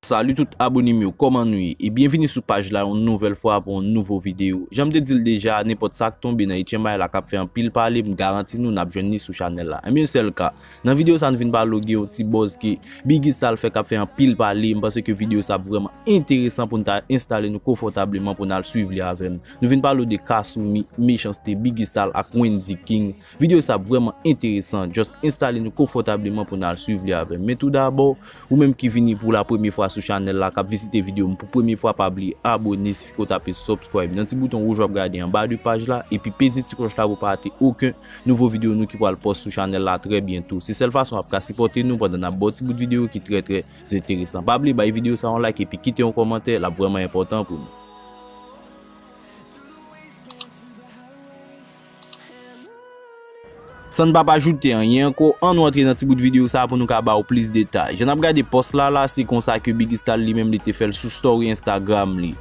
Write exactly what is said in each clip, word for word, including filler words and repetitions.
Salut tout abone m yo, kòman nou ye? E byenvini sou paj la yon nouvèl fwa pou yon nouvo videyo. Jan m te di l deja, nenpòt sa k tonbe nan H M I la k ap fè anpil pale, m garanti nou n ap jwenn li sou chanèl la. Ebyen, sèl ka. Nan videyo sa, nou vin pale w de yon ti buzz ke Biggy Stal fè k ap fè anpil pale. M panse ke videyo sa ap vrèman enteresan pou n ta enstale nou konfòtableman pou n al swiv li avè m. Nou vin pale w de Kasumi, Mechanste, Biggy Stal ak Wendy King. Videyo sa ap vrèman enteresan. Just enstale nou konfòtableman pou n al swiv li avè m. Men tou dabò, ou menm ki vini pou la premye fwa sou chanèl la, k ap vizite videyo m pou premye fwa, pa bliye abone, sifi ke w tape subscribe nan ti bouton wouj w ap gade anba de paj la, epi peze ti klòch la pou w pa rate okenn nouvo videyo nou ki pral post sou chanèl la trè byento. Se sèl fason w ap ka sipòte nou pandan n ap ba w ti bout videyo ki trè, trè enteresan. Pa bliye bay videyo sa yon like epi kite yon kòmantè, l ap vrèman enpòtan pou nou. San n p ap ajoute anyen ankò, ann nou antre nan ti bout videyo sa pou nou ka ba w plis detay. Jan n ap gade pòs la la, se konsa ke Biggy Stal li menm li te fè l sou story Instagram li.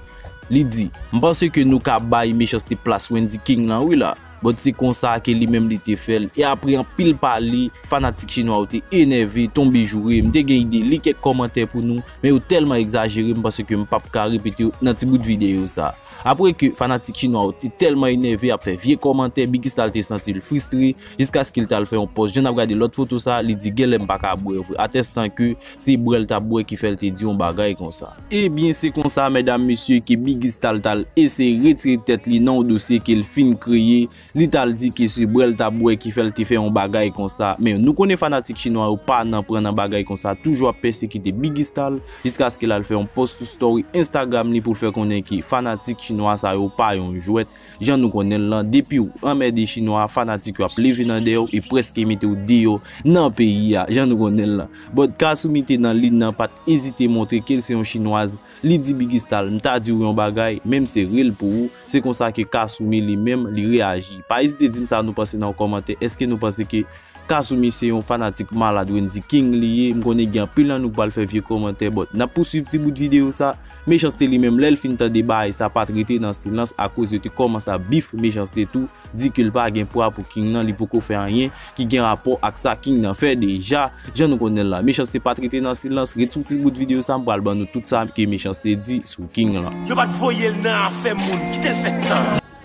Li di, "M panse ke nou ka bay Mechanste plas Wendy King lan wi la." But se konsa ke li menm li te fè l. E apre anpil pale, fanatik chinwa yo te enève, tonbe joure. M te gen ide li kèk kòmantè pou nou, men yo tèlman egzajere, m panse ke m p ap ka repete yo nan ti bout videyo sa. Apre ke fanatik chinwa yo te tèlman enève ap fè vye kòmantè, Biggy Stal te santi l fristre, jiskaske l t al fè yon pòs. Jan n ap gade lòt foto sa, li di, "Genlè m pa ka bwè vre." Atèstan ke se bwè l t ap bwè ki fè l te di yon bagay konsa. Ebyen, se konsa, medam, mesye, ke Biggy Stal t al eseye retire tèt li nan yon dosye ke l fin kreye. Li t al di ke se bwè l t ap bwè ki fè l te fè yon bagay konsa. Men nou konnen fanatik chinwa yo pa nan pran nan bagay konsa, toujou ap pèsekite Biggy Stal jiskaske l al fè yon pòs sou story Instagram li pou l fè konnen ke fanatik chinwa sa yo pa yon jwèt. Jan nou konnen l lan, depi w anmède chinwa, fanatik yo ap leve nan dèyè w e prèske mete w deyò nan peyi a, jan nou konnen l lan. But Kasumi te nan liy nan, pa t ezite montre ke l se yon chinwaz. Li di Biggy Stal, "M ta di w yon bagay, men m sere l pou ou." Se konsa ke Kasumi li menm, li reyaji. Pa ezite di m sa nou panse nan yon kòmantè. Èske nou panse ke Kasumi se yon fanatik malad Wendy King li ye? M konnen gen anpil nan nou k pral fè vye kòmantè, but n ap pouswiv ti bout videyo sa. Mechanste li menm, lè l fin tande bagay sa, pa t rete nan silans akoz yo te kòmanse ap beef Mechanste tou. Di ke l pa gen pwa pou King nan, li poko fè anyen ki gen rapò ak sa King nan fè deja. Jan nou konnen l la, Mechanste pa t rete nan silans. Ret sou ti bout videyo sa, m pral ban nou tout sa ke Mechanste di sou King lan. Yo pa t voye l nan afè moun, kite l fè sa.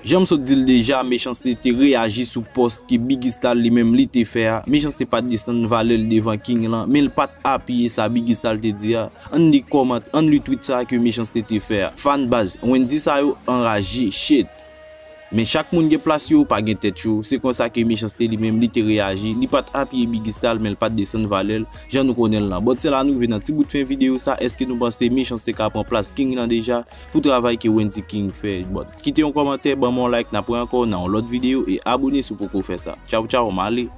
Jan m sot di l deja, Mechanste te reyaji sou pòs ke Biggy Stal li menm li te fè a. Mechanste pa t desann valè l devan King lan, men l pa t apiye sa Biggy Stal te di a. Ann li kòmant-, ann li tweet sa ke Mechanste te fè a. Fan baz, Wendy sa yo anraje, shit. Men chak moun gen plas yo, pa gen tèt yo. Se konsa ke Mechanste li menm, li te reyaji. Li pa t apiye Biggy Stal, men l pa t desann valè l, jan nou konnen l lan. But se la nou rive nan ti bout fen videyo sa. Èske nou panse Mechanste ka pran plas King nan deja pou travay ke Wendy King fè? But kite yon kòmantè, ban m yon like, n ap wè ankò nan yon lòt videyo e abone si w poko fè sa. Tchaw, tchaw, m ale.